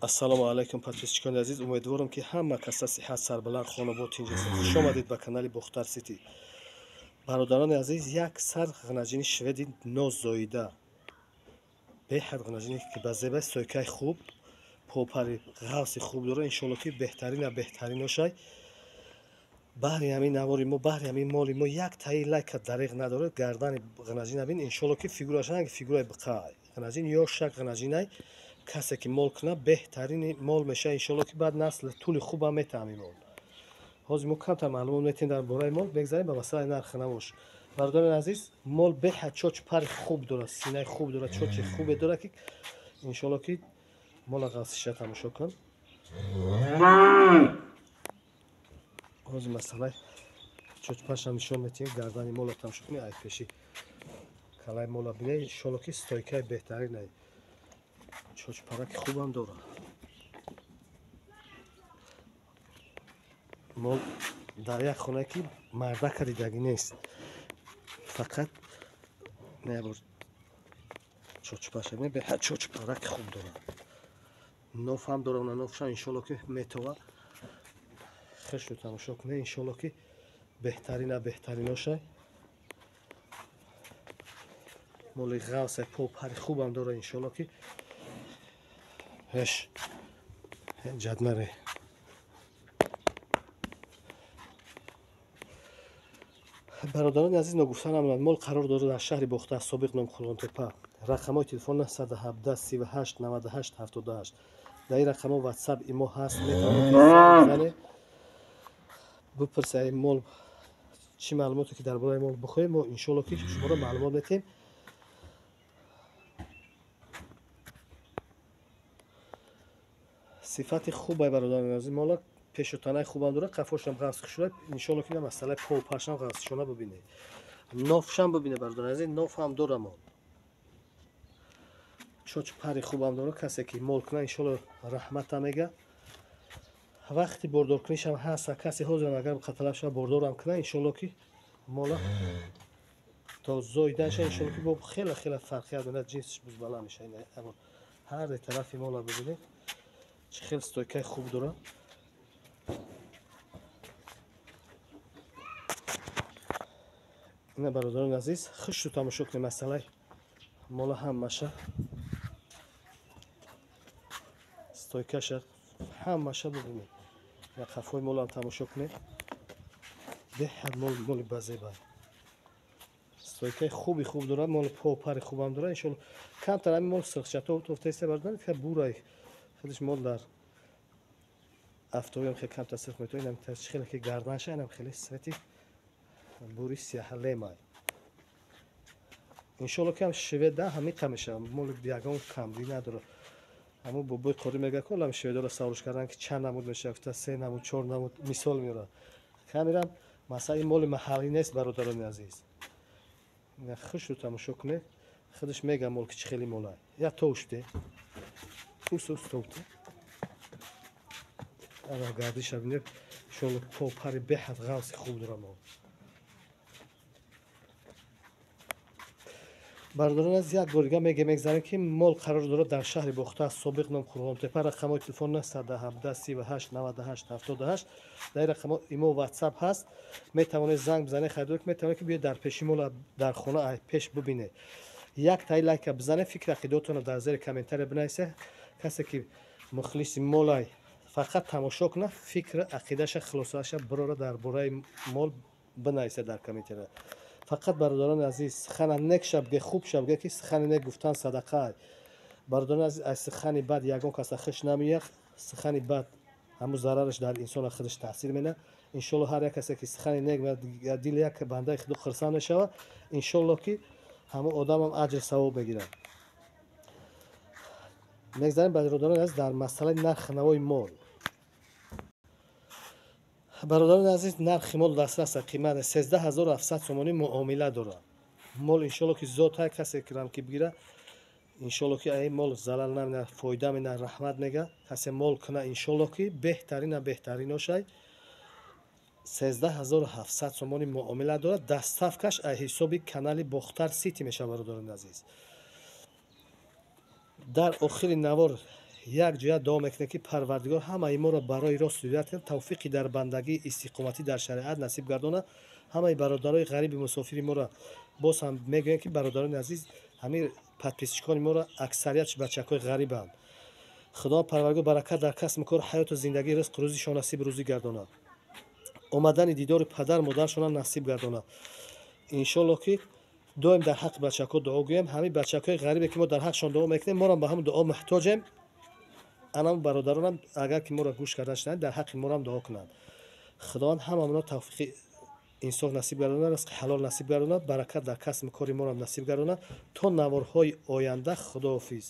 Ассалому алайкум, подписчикони азиз. Умедворам, ки ҳама каса сиҳат, сарбаланд, хонобод, тинҷ ҳастед. Хуш омадед ба канали Бохтар Сити. Бародарони азиз, як сар ғанаҷини шведи нозоида, беҳад ғанаҷине ки ба зеба, стойкаи хуб, попари ғавси хуб дора. Иншоалло, ки беҳтарина беҳтариношай. Баҳри ҳамин навори мо, баҳри ҳамин моли мо як таи лайка дареғ надорад. Гардани ғанаҷина бин, иншоалло, ки фигураш фигураи биқа. Ғанаҷин ё шак ғанаҷинай. Касе ки мол кунад, беҳтарини мол мешавад, иншоалло, ки баъд насли тӯли хубам метаҳам мол. Ҳозир мо камтар маълумот метиҳем дар бораи мол, бигзарем ба масъалаи нархи навош. Бародарони азиз, мол беҳад чоч пари хуб дорад, синаи хуб дорад, чочи хубе дорад, ки иншоалло, ки мола ғафсиша тамошо кун. Ҳозир масъалаи чочпаршам нишон метиҳем. Гардани мола тамошо кунед, ай пеши калаи мола бинед. Иншоалло, ки стойкаи беҳтарин, чочпараки хубам дорад мол. Дар як хонае ки мардака дидагӣ нест, фақат набор чочпаша беҳад чочпараки хуб дорад, ноф ҳам дорад. На, нофшам иншоалло, ки метова. Хешу тамошо кунед, иншоалло, ки беҳтарина беҳтариношай. Моли ғавсе, попари хубам дорад, иншоалло, ки ҳеш ҷадмаре. Бародарони азиз, ногуфта намонад, мол қарор дорад дар шаҳри Бохтар, собиқ ном Қурғонтепа. Рақамҳои телефон 917 38 98 78. Дар ин рақамҳо Ватсап, Имо ҳаст, метавонед бипурсед мол, чӣ маълумоте ки дар бораи мол бихоҳем, мо иншоалло, ки шуморо маълумот метиҳем. Сифати хубай, бародарони азиз, мола пешутанаи хубам дорад, қафошам ғафс шуда. Иншоалло, ки масъалаи попашам ғафсшона бибинед, нофшам бибинед, бародарони азиз, ноф ҳам дорам мол, чоч пари хубам дорад. Касе ки мол кунад, иншоалло, раҳмата мега. Вақти бордоркунишам ҳаст. Касе ҳозирам агар қаталаб шава, бордорам кунад, иншоалло, ки мола то зоиданша, иншоалло, ки бо хеле хеле фарқият мекунад, ҷинсиш бузбаланд мешавад. Ҳар тарафи мола бибинед, чӣ хел стойкаи хуб дорад. Ина, бародарони азиз, хушу тамошо кунед масъалаи мола, ҳамаша стойкаша, ҳамаша бибинед. Ва қафои молам тамошо кунед. Беҳад мол, моли базеба, стойкаи хуби хуб дорад мол, попари хубам дорад. Иншоалло, камтар ҳамин мол сирхчато тофтаиста, бародарон, бурай худиш мол дар афтобиам хеле камтар сирх метавад. Инам чӣ хеле ки гарданша, инам хеле свети бури сияҳлемай. Иншоалло, ки ҳам шведа ҳамиқа мешавад. Моли ягон камбӣ надорад. Ҳамун бобои қорӣ мегӯяд, ки олам шведоро саволш кардан, ки чанд намуд мешавад, гуфта, се намуд, чор намуд мисол меорад. Камерам масалан ин моли маҳаллӣ нест, бародарони азиз. Хушу тамошо кунед, худаш мега мол ки чӣ хели молай. Я товште ус ус товте ана гардиша бинед. Иншоалло, попари беҳад ғавси хуб дорад мол. Бародарон аз, як бор дига мегем, мегзарем, ки мол қарор дорад дар шаҳри Бохтар, собиқ ном Қурғонтепа. Рақамҳои телефон 917 38 98 78. Дар ин рақамҳо Имо, Ватсап ҳаст, метавонед занг бизанед, харидор метавонед, ки биёед дар пеши мола дар хона пеш бибинед. Як таи лайка бизанед, фикр ақидаотонро дар зери комментария бинависед. Касе ки мухлиси молай, фақат тамошо кунад, фикр ақидаша, хулосааша бирора, дар бораи мол бинависед дар комментария. Фақат, бародарони азиз, сухана нек шабге, хуб шабге, ки сухани нек гуфтан садақа. Бародарони азиз, аз сухани бад ягон каса хуш намеяд. Сухани бад ҳамун зарараш дар инсона худаш таъсир менад. Иншоалло, ҳар як касе ки сухани нек, дили як бандаи худо хурсанд мешавад, иншоалло, ки ҳамун одамам аҷр савоб мегирад. Мегзарем, бародарони азиз, дар масъалаи нархи навои мол. Бародарони азиз, нархи мол дастрас, қимат 13 700 сомонӣ муомила дорад мол. Иншоалло, ки зот ҳар касе кирам ки бигира, иншоалло, ки ин мол залал намена, фоида мена, раҳмат мега. Касе мол куна, иншоалло, ки беҳтарина беҳтариношай. 13 700 сомонӣ муомила дорад. Доставкаш аз ҳисоби канали Бохтар Сити мешавад. Бародарони азиз, дар охири навор Як ҷоя дуо мекунем, ки Парвардигор ҳамаи моро барои рост ҳидоят кунад, тавфиқи дар бандагӣ, истиқоматӣ дар шариат насиб гардонад. Ҳамаи бародарои ғариби мусофири моро боз ҳам мегӯем, ки, бародарони азиз, ҳамин подписчикони моро аксариятш бачакҳои ғарибанд. Худо Парвардигор баракат дар касбу кор, ҳаёту зиндагӣ, ризқу рӯзишон насиб рӯзӣ гардонад, омадани дидори падар модаршонам насиб гардонад. Иншоллоҳ, ки доим дар ҳаққи бачакҳо дуо гӯем. Ҳамин бачакҳои ғарибе, ки мо дар ҳаққшон дуо мекунем, морам ба ҳамн дуо муҳтоҷем. Анам бародаронам, агар ки моро гӯш карда шунанд, дар ҳаққи морам дуо кунанд. Худованд ҳамамонро тавфиқи инсоф насиб гардонад, ризқи ҳалол насиб гардонад, баракат дар касбу кори морам насиб гардонад. То наворҳои оянда, худоҳофиз.